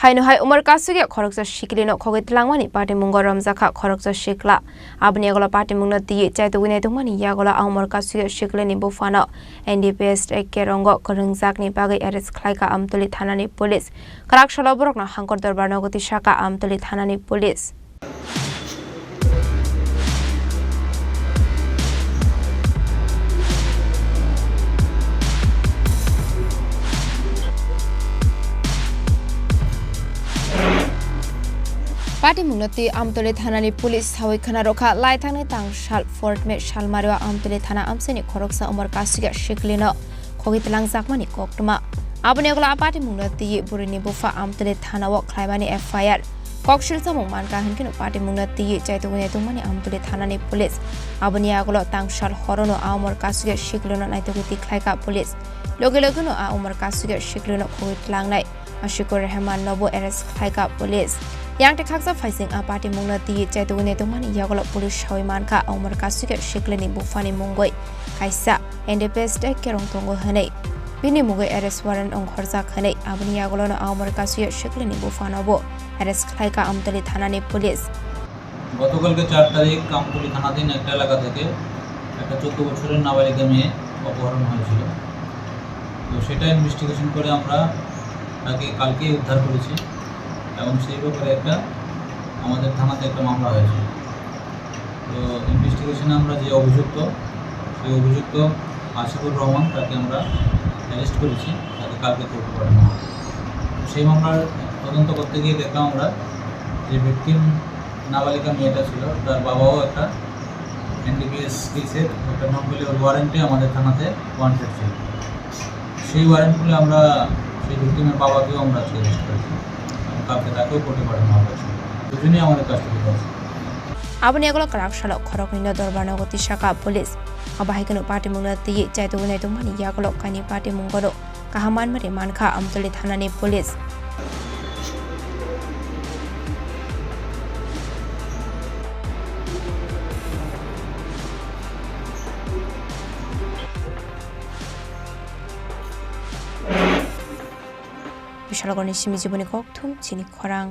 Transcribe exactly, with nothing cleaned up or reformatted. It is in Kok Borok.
Haino hai umor kasugya khoroksa sikli no khogwi tlangmani patimungo romjakha khoroksa sikla. Aboni yagulo patimungno twiwi chaitugwi naitugmani yagulo a umor kasugya sikli ni buphano N D P S Act rongo kwrwngjakni bagwi arrest khlaikha Amtwlwi thanani police. Kwrak salo borokno hangkor dorbar nogo tisakha Amtwlwi thanani police. Patimungno twi Amtwlwi thanani police sawi khna rwkha, laithangni tang sal fourth May salmario Amtwlwi thana amchaini khoroksa umor kasugya siklino khogwi tlangjakmani koktwma. Aboni yagulo a patimungno twiwi bwrwini bupha Amtwlwi thanao khlaimani F I R. Koksil samung mankha hinkhe no patimungno twiwi chaitugwi naitugmani Amtwlwi thanani police. Aboni yagulo tang sal horono a umor kasugya siklino naitugwi tikhlaikha police. Loge loge no a umor kasugya siklino khogwi tlangnai Ashikur Rahman nobo arrest khlaikha police. Yang te khaksa phaising a patimungno twiwi chaitugwi naitugmani yagulo police sawi mankha a umor kasugya siklini buphani mungwi kaisa N D P S Act kerong tongo hwnwi bini mungwi arrest warrant ongkhorjak hwnwi aboni yagulono a umor kasugya siklini buphanobo arrest khlaikha Amtwlwi thanani police. গতকালকে চার তারিখ আমতলী থানাধীন একটা এলাকা থেকে একটা চোদ্দ বছরের নাবালিকা মেয়ে অপহরণ হয়েছিল। তো সেটা ইনভেস্টিগেশন করে আমরা তাকে কালকেই উদ্ধার করেছি এবং সেই ব্যাপারে একটা আমাদের থানাতে একটা মামলা হয়েছে। তো ইনভেস্টিগেশনে আমরা যে অভিযুক্ত, সেই অভিযুক্ত আশিকুর রহমান, তাকে আমরা অ্যারেস্ট করেছি, তাকে কালকে কোর্টে পাঠানো হবে। তো সেই মামলার তদন্ত করতে গিয়ে দেখলাম আমরা যে ভিকটিম নাবালিকা মেয়েটা ছিল, তার বাবাও একটা এনডিপিএস কেসের একটা নন বেলেবল ওয়ারেন্টে আমাদের থানাতে ওয়ান্টেড ছিল। সেই ওয়ারেন্ট পেয়ে আমরা সেই ভিকটিমের বাবাকেও আমরা আজকে অ্যারেস্ট করেছি এবং কালকে তাকেও কোর্টে পাঠানো হবে। দুজনেই আমাদের কাস্টডিতে আছে। Aboni yagulo kwrak salo khoroknwino dorbar nogo tisakha police. Abo hai kheno patimungno twiwi chaitugwi naitugmani yagulo kainwi patimungono kaham manmari mankha Amtwlwi thanani police. Bishalagorni simi jiboni kokthum chini khorang.